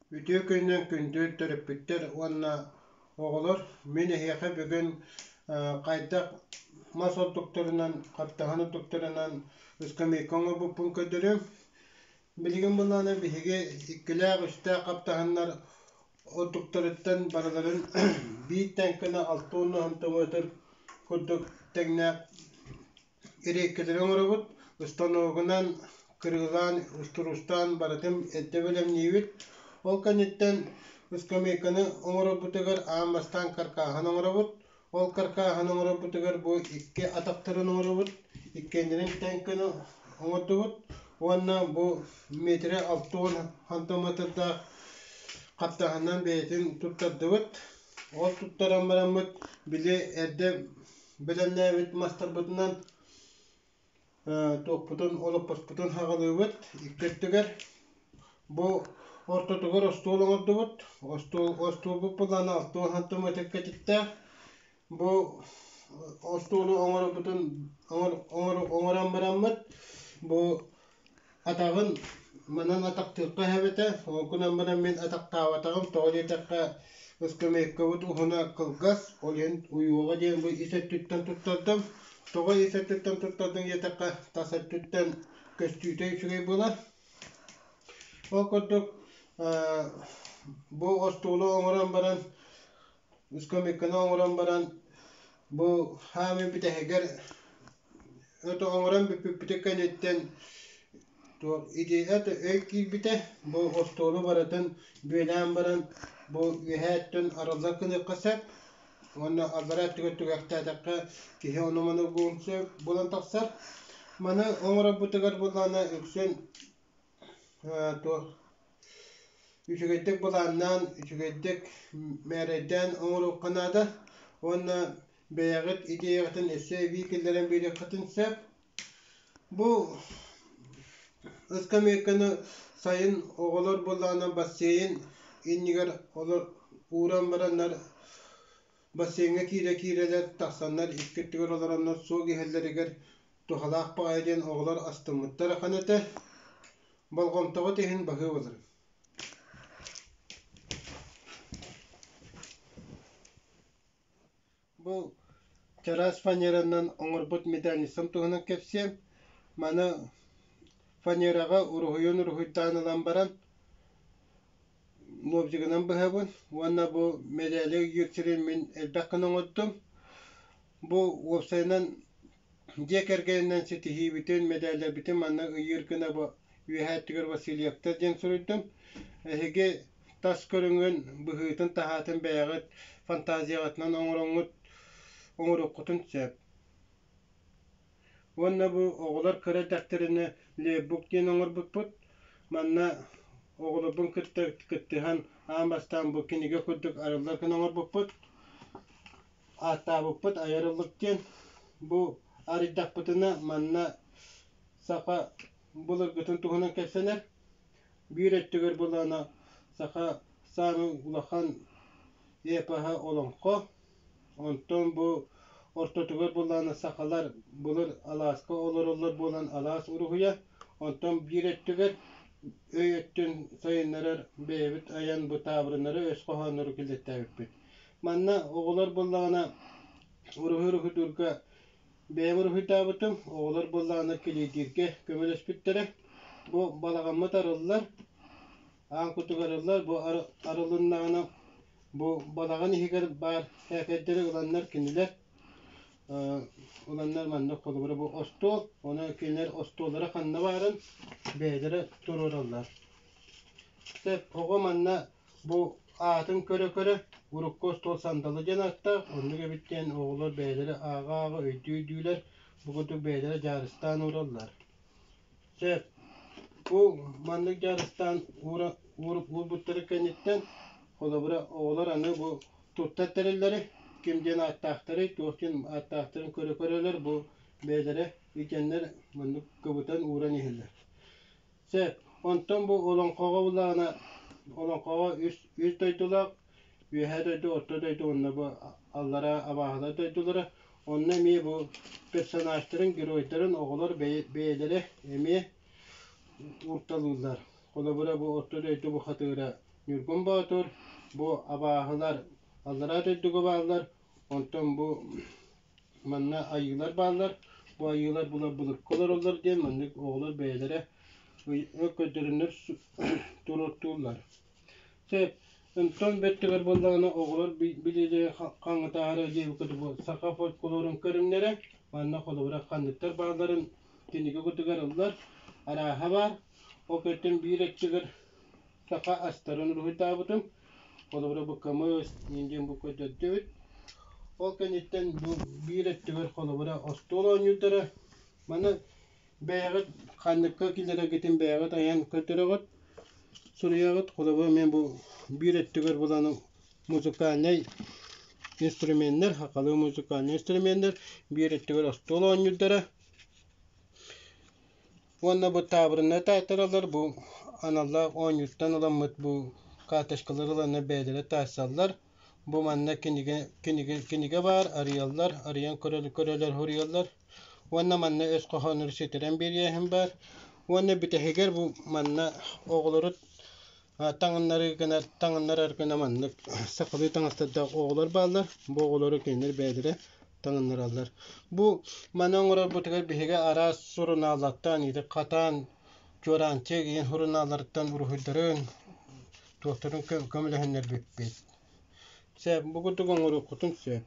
Үтүө күнүнэн күндү төрөппүттэр уонна оҕолор! Мин эһиэхэ бүгүн хайдах мас ордуктарынан, хаптаһын ордуктарынан ыскамыайка оҥорбуппун көрдөрүөм. Билигин былаана биһиги иккилээх-үстээх хаптаһыннар ордуктарыттан барыларын биир тэҥкэни 60 сантиметр курдук тэҥнээх Эриэккэлэри оҥоробут, станогунан кырыылаан, устуруустаан барытын эрдэ бэлэмниибит. Ол кэнниттэн ыскамыайканы оҥорорбутугар аан бастаан каркааһын оҥоробут. Ол каркааһын оҥорорбутугар бу икки атахтарын оҥоробут, иккиэннэрин тэҥ гына оҥордубут уонна бу миэтэрэ 60 сантиметрдаах хаптаһынынан бэйэтин туттардыбыт. Ол туттаран бараммыт били эрдэ Бэлэмнээбит мастарбытынан туохпутун, олоппоспутун хаҕылыыбыт икки өттүгэр. Бу ортотугар остуол оҥордубут. Остуол остуолбут былаана 60 сантиметр кэтиттээх. Бу остуолу оҥорорбутун оҥорон бараммыт бу Атаҕын манан атахтыахха эбэтэ, ол гынан баран мин атахтаабатаҕым, тоҕо диэтэххэ ыскамыайкабыт уһуна кылгас, ол иһин уйуоҕа диэн бу ис өттүттэн туттардым. Тоҕо ис өттүттэн туттардым диэтэххэ, тас өттүттэн көстүүтэ үчүгэй буолар. Ол курдук бу остуолу оҥорон баран, ыскамыайканы оҥорон баран бу хаамыы бүтэһигэр Это оҥорон бүппүппүт кэнниттэн туох идея өй киирбитэ, бу остуолу барытын бүөлээн баран бу үөһээ өттүн арыллар гыныахха сөп уонна аллараа өттүгэр түгэхтээтэххэ киһи ону-маны угуон сөп буолан тахсар. Маны оҥорорбутугар буоллаҕына үксүн туох үчүгэйдик былааннаан, үчүгэйдик мээрэйдээн оҥоруохха наада уонна бэйэҕит идеяҕытын өссө эбии киллэрэн биэриэххитин сөп. Бу ыскамыайканы сайын оҕолор буоллаҕына бассейн иннигэр олор ууран бараннар бассейҥҥа киирэ-киирэлэр тахсаннар икки өттүгэр олороннор суол иһэллэригэр туһалаах баҕайы диэн оҕолор астыммыттар ахан этэ. Болҕомтоҕут иһин баһыыбаларым. Бу чараас фанеранан оҥорбут медальницам туһунан кэпсиэм. Маны фанераҕа уруһуйун уруһуйдаан ылан баран лобзигынан быһабын уонна бу мэдээли ыйыыр сирин мин элбэх гына оҥордум. Бу уопсайынан дьиэ кэргэнинэн ситиһиибитин, мэдээллэрбитин манна ыйыыр гына бу үөһээ өттүгэр Васильевтар диэн суруйдум. Эһиги тас көрүҥүн, быһыытын-таһаатын бэйэҕит фантазияҕытынан оҥороҥҥут оҥоруоххутун сөп. Уонна бу оҕолор кыра эрдэхтэринэ лейбук диэн оҥорбуппут. Манна оҕолорбун кытта кыттыһан аан бастаан бу кинигэ курдук арыллар гына оҥорбуппут. Ааттаабыппыт айар ыллык диэн. Бу арыйдахпытына манна саха былыргытын туһунан кэпсэнэр. Биир өттүгэр былаана саха саамай улахан эпоһа олоҥхо. Онтон бу ортотугар былаана сахалар былыр алааска олороллор буолан алаас уруһуйа, онтон биир өттүгэр өй өттүн сайыннарар бэйэбит айан бу таабырыннары, өс хоһооннору киллэртээбиппит. Манна оҕолор буоллаҕына уруһуй уруһуйдуурга бэйэм уруһуйдаабытым, оҕолор буоллаҕына килиэйдииргэ көмөлөспүттэрэ. Бу балаҕаммыт арыллар, аан курдук арыллар, бу арылыннаҕына бу балаҕан иһигэр баар сээкэйдэри ыланнар кинилэр ыланнар маннык холобура бу остуол, ону кинилэр остуоллара ханна баарын бэйэлэрэ туруораллар. Сөп, оҕо манна бу аатын көрө-көрө урукку остуол сандалы диэн ааттаах, оннук эбит диэн оҕолор бэйэлэрэ ааҕа-ааҕа өйдүү-өйдүүлэр, бу курдук бэйэлэрэ дьаарыстаан уураллар. Сөп. Бу маннык дьаарыстаан уура уурбуттарын кэнниттэн, холобура, оҕолор аны бу туттар тэриллэри ким диэн ааттаахтарый, туох диэн ааттаахтарын көрө-көрөлөр бу бэйэлэрэ итиэннэр маннык кыбытан ууран иһэллэр. Сөп. Онтон бу олоҥхоҕо буллаҕына, олоҥхоҕо үс үс дойдулаах, Үөһээ дойду, Орто дойду уонна бу аллараа абааһылар дойдулара. Онно эмиэ бу персонажтарын, геройдарын оҕолор бэйэлэрэ эмиэ уурталыыллар. Холобура, бу Орто дойду бухатыыра Ньургун Боотур, бу абааһылар аллараа дойдуга бааллар, онтон бу манна айыылар бааллар, бу айыылар була былыргы олороллор диэн маннык оҕолор бэйэлэрэ көрдөрөннөр туруортууллар. Сөп. Онтон бөттүгэр буоллаҕына оҕолор билиилэрин хаҥатаары диэбиккэ бу саха фольклорун көрүҥнэрэ манна холобура ханныктар баалларын кинигэ кутугар ыллар арааһа баар. Ол кэнниттэн биир өттүгэр саха астарын уруһуйдаабытым. Холобура бу кымыс диэн бу көрдөрдүбүт. Ол кэнниттэн бу биир өттүгэр холобура остуол оонньуурдара. Маны бэйэҕит ханныкка киллэрэргитин бэйэҕит айан көрдөрөҕүт, суруйаҕыт. Холобура мен бу биир өттүгэр булан музыкальнай инструменнар, сахалыы музыкальнай инструменнар, биир өттүгэр остуол оонньуурдара. Уонна бу таабырыннары таайтараллар, бу аналлаах оонньууттан ыламмыт бу карточкалары ыланнар бэйэлэрэ таайсаллар. Бу манна кинигэ, кинигэ, кинигэ баар, арыйаллар, арыйан көрөлөр, суруйаллар. Уонна манна өс хоһооннору ситэрэн биэриэһин баар. Уонна бүтэһигэр бу манна оҕолору таҥыннарыы гына таҥыннарар гына маннык сахалыы таҥастардаах оҕолор бааллар. Бу оҕолору кинилэр бэйэлэрэ таҥыннараллар. Бу маны оҥорорбутугар биһиги араас сурунааллартан ити хатаан чуораанчык иин сурунаалларыттан уруһуйдарын туохтарын көмөлөһүннэрбиппит. Сөп, бу курдук оҥоруоххутун сөп.